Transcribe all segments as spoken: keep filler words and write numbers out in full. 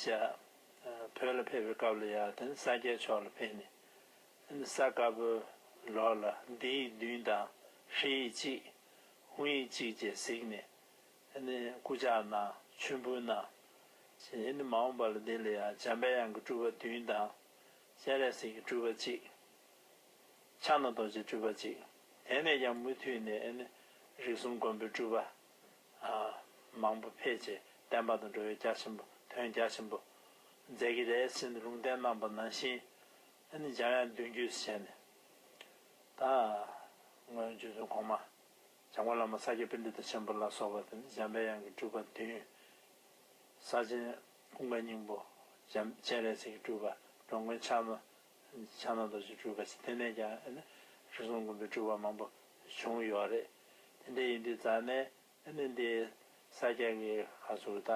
བྱ། བོད་ལ་ཕེབས་པའི་སྐབས་ལ་ཡང་དེ་ནི་ས་སྐྱའི་ཕྱོགས་ལ་ཕེབས་ནས། ཨ་ནི་ས་དཀར་པོའི་ལོགས་ལ་ལྡེ་ཡིག་བདུན་དང་ཧྲི་ཡིག་གཅིག་ཧཱུྃ་ཡིག་གཅིག་བཅས་གཟིགས་ནས། ཨ་ནི་སྐུ་ཕྱག་གནང་། མཆོད་འབུལ་གནང་། ཞེས་ཨ་ནི་མ་འོངས་པ་ལ་འདི་ལ་ཡང་འཇམ་པའི་དབྱངས་ཀྱི་སྤྲུལ་པ་བདུན་དང་། སྤྱན་རས་གཟིགས་ཀྱི་སྤྲུལ་པ་གཅིག་ཕྱག་ན་རྡོ་རྗེའི་སྤྲུལ་པ་གཅིག་དེ་ནས་ཀྱང་མུ་མཐུད་ནས་ཨ་ནི་རིགས་གསུམ་མགོན་པོའི་སྤྲུལ་པ་ཨ་མང་པོ་ཕེབས་བྱས། བསྟན་པ་དང་འགྲོ་བའི་རྒྱ་ཆེན་པོ། དོན་རྒྱ་ཆེན་པོ་མཛད་ཀྱི་རེད་ཟེར་ནས་ལུང་བསྟན་གནང་པ་ནང་བཞིན། ཨ་ནི་འཇམ་དབྱངས་བདུན་བརྒྱུད་ཟེར་ནས། ད་སྔོན་རྗེ་བཙུན་གོང་མ་འཇམ་མགོན་བླ་མ་ས་སྐྱ་པཎྜི་ཏ་ཆེན་པོ་ལ་སོགས་པ་དེ་ནི་འཇམ་པའི་དབྱངས་ཀྱི་སྤྲུལ་པ་བདུན། ས་ཆེན་ཀུན་དགའ་སྙིང་པོ། འཇམ་སྤྱན་རས་གཟིགས་ཀྱི་སྤྲུལ་པ། འགྲོ་མགོན་ཕྱག་ན་ཕྱག་ན་རྡོ་རྗེའི་སྤྲུལ་པ་ཟེར། དེ་ནས་ཀྱང་ཨ་ནི་རིགས་གསུམ་མགོན་པོའི་སྤྲུལ་པ་མང་པོ་བྱུང་ཡོད་རེད། དེ་འདྲ་ཡིན་དུས་ཙང་ནས་ཨ་ནི་འདི་ས་སྐྱ་གི་ཁ་ཟུར་ད་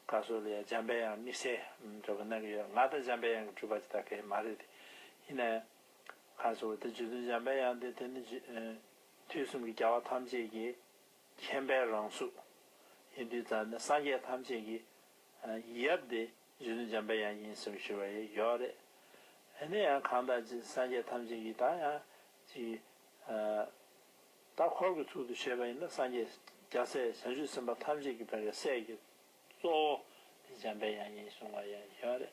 ཁ་ཟུར་ལ་ཡང་འཇམ་པའི་དབྱངས་དམིགས་བསལ་འགྲོ་གི་གནང་གི་ཡོད། ང་ད་འཇམ་པའི་དབྱངས་ཀྱི་སྤྲུལ་པ་ཅིག་ད་གའི་མ་རེད་དེ། ཡིན་ནའི་ཁ་ཟུར་ད་རྗེ་བཙུན་འཇམ་པའི་དབྱངས་དེ་དེ་ནི་རྗེ་ཨ་དུས་གསུམ་གྱི་རྒྱལ་བ་ཐམས་ཅད་ཀྱི་མཁྱེན་པའི་རང་གཟུགས་ཡིན་དུས་ཙང་ནས་སངས་རྒྱས་ཐམས་ཅད་ཀྱི་ཡབ་དེ་རྗེ་བཙུན་འཇམ་པའི་དབྱངས་ཡིན་ཟེར་ཞུ་བ་ཡོད་རེད། ཨ་ནི་ཡང་གང་ལྟར་ཅིག་སངས་རྒྱས་ཐམས་ཅད་ཀྱི་ད་ཡང་ཅིག་ད་འཁོར་གྱི་ཚུལ་དུ་བྱས་པ་ཡིན་ན་སངས་རྒྱས་རྒྱལ་སྲས་བྱང་ཆུབ་སེམས་དཔའ་ཐམས་ཅད་ཀྱི་བར་གྱི་སྲས་ཀྱི་གཙོ་བོ་དེ་འཇམ་པའི་དབྱངས་ཡིན་གསུང་བ་ཡང་ཡོད་རེད།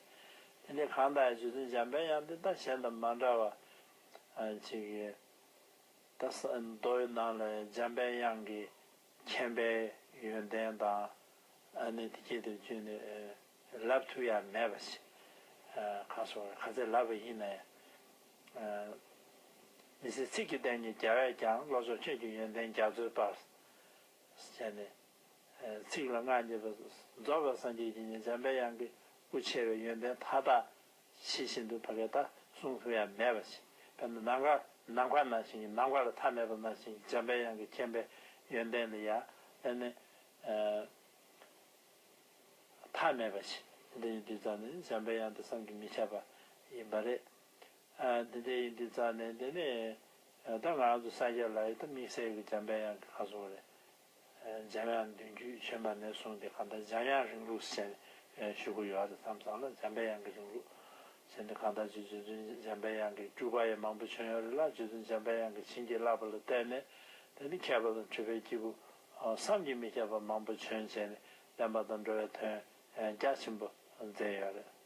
དེ་འདྲའི་གང་ལྟར་རྗེ་བཙུན་འཇམ་པའི་དབྱངས་འདི་ད་གཞན་དང་མ་འདྲ་བ་ཅིག་གི་ད་ས་མདོའི་ནང་ལ་འཇམ་པའི་དབྱངས་ཀྱི་མཁྱེན་པའི་ཡོན་ཏན་དང་། ཨ་ནི་དེ་སྐད་དུ་བརྗོད་ནས་ལབ་ཐུབ་ཡ་མེད་པ་ཞིག་ཁ་སོ་ག་ཚད་ལབ་པ་ཡིན་ན་ཡང་། མི་ཟད་ཚིག་གི་སྟེང་ནས་རྒྱལ་བས་ཀྱང་། བློ་མཆོག་ཁྱོད་ཀྱི་ཡོན་ཏན་རྒྱ་མཚོའི་དཔལ། ཟེར་ནས། ཚིག་ལ་མངའ་བརྙེས་པ་རྫོགས་པའི་སངས་རྒྱས་ཀྱི་ཉིད་འཇམ་པའི་དབྱངས་ཀྱི་སྐུ་ཆེ་བའི་ཡོན་ཏན་མཐའ་དག་ཇི་བཞིན་དུ་ཕ་གིར་ད་གསུང་ཐུབ་ཡ་མེད་པ་ཞིག་དཔེར་ན་ནམ་མཁའ་ནམ་མཁའ་ནང་བཞིན་གྱི། ནམ་མཁའ་ལ་མཐའ་མེད་པ་ནང་བཞིན་གྱི་འཇམ་པའི་དབྱངས་ཀྱི་མཁྱེན་པའི་ཡོན་ཏན་ལ་ཡ་ཨ་ནི་མཐའ་མེད་པ་ཞིག་འདི་ཡིན་དུས་ཙང་ནི་འཇམ་པའི་དབྱངས་དེ་བསམ་གྱིས་མི་ཁྱབ་པ་ཡིན་པ་རེད། ཨ་འདི་འདྲ་ཡིན་དུས་ཙང་ནས་འདི་ནི་ད་ང་རང་ཚོ་ས་སྐྱ་ལ་ཡི་ད་དམིགས་བསལ་གྱི་འཇམ་པའི་དབྱངས་ཀྱི་ཁ་སོ་རེད། འཇམ་དབྱངས་བདུན་བརྒྱུད་བྱོན་པ་ནས་བཟུང་སྟེ་གང་ལྟར་འཇམ་དབྱངས་རིང་ལུགས་ཟེར་ནས་ཞུ་གི་ཡོད་རེད། མཚམས་མཚམས་ལ་འཇམ་པའི་དབྱངས་ཀྱི་རིང་ལུགས་ཟེར་ནས་གང་ལྟར་རྗེ་བཙུན་འཇམ་པའི་དབྱངས་ཀྱི་སྤྲུལ་པ་ཡང་མང་པོ་བྱོན་ཡོད་རེད་ལ། རྗེ་བཙུན་འཇམ་པའི་དབྱངས་ཀྱི་བྱིན་གྱིས་བརླབས་པ་ལ་བརྟེན་ནས་དེ་ནི་མཁས་པ་དང་གྲུབ་པའི་སྐྱེས་བུ་བསམ་གྱིས་མི་ཁྱབ་པ་མང་པོ་བྱོན་བྱས་ནས་བསྟན་པ་དང་འགྲོ་བའི་དོན་རྒྱ་ཆེན་པོ་མཛད་ཡོད་རེད།